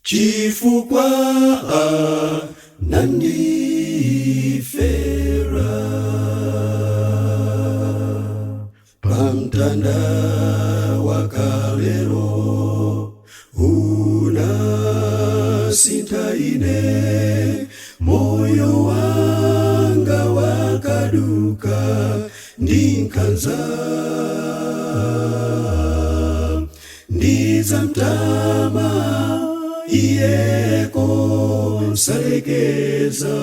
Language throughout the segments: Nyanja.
Chifukwa nandifera pamtanda wakalelo, unasintha ine moyo wanga wakaduka ndi nkhanza. Ndizamtama iyeko nsalekeza,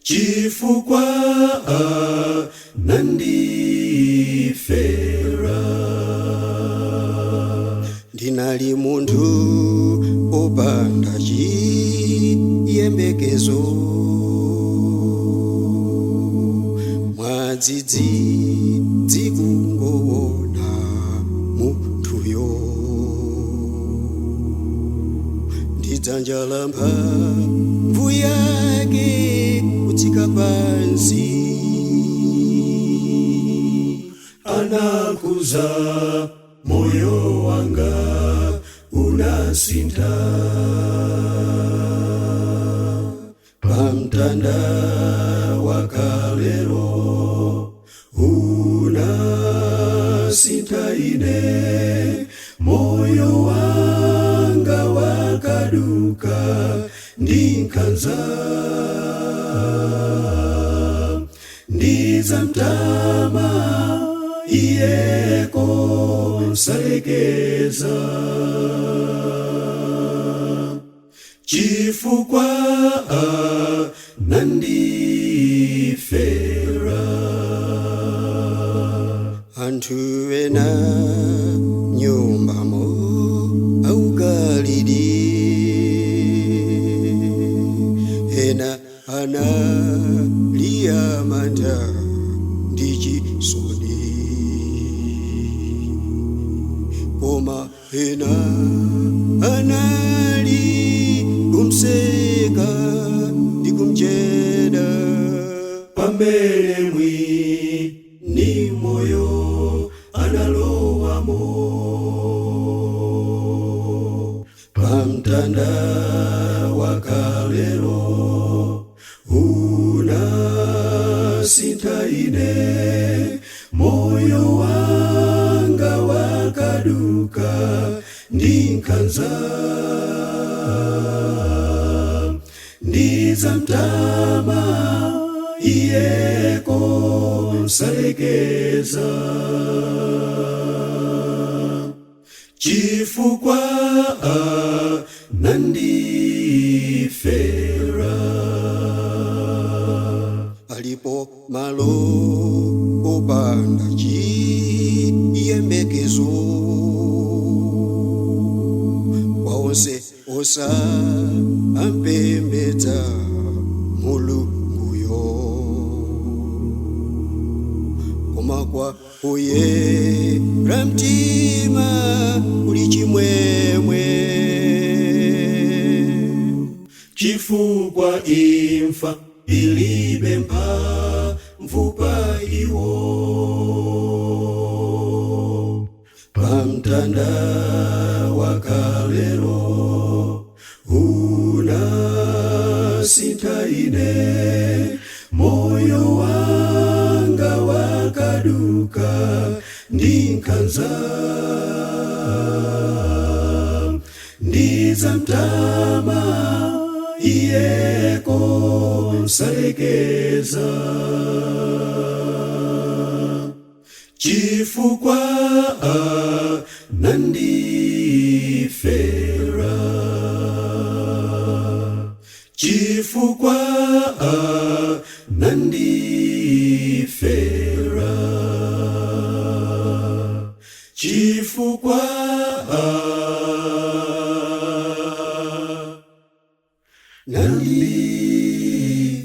chifukwa nandifera. Ndinali munthu opanda chiyembekezo, mwadzidzi dzikungoona munthuyo ndidzanja la mphamvu yake kutsika pansi. Anakuza moyo wanga, unasintha pamtanda wakalelo, unasintha ine moyo wanga wakaduka ndi nkhanza. Ndizamtama iyeko nsalekeza, chifukwa nandifera. Anthu ena nyumbamo aukalidi, ena analiya mantha ndi chisoni, koma ena anali kumseka ndi kumcheda. Pamene mwini moyo analowamo pamtanda wakalelo, unasintha ine moyo wanga wakaduka ndi nkhanza. Ndizamtama iyeko nsalekeza, chifukwa nandifera. Alipo malo opanda chiyembekezo kwa onse osa ampembedza Mulunguyo, koma kwa oyera mtima kuli chimwemwe, chifukwa imfa ilibe mphamvu pa iwo. Pamtanda wakalelo, unasintha ine moyo wanga wakaduka ndi nkhanza. Ndizamtama iyeko nsalekeza, chifukwa nandifera, chifukwa nandifera, chifukwa nandifera.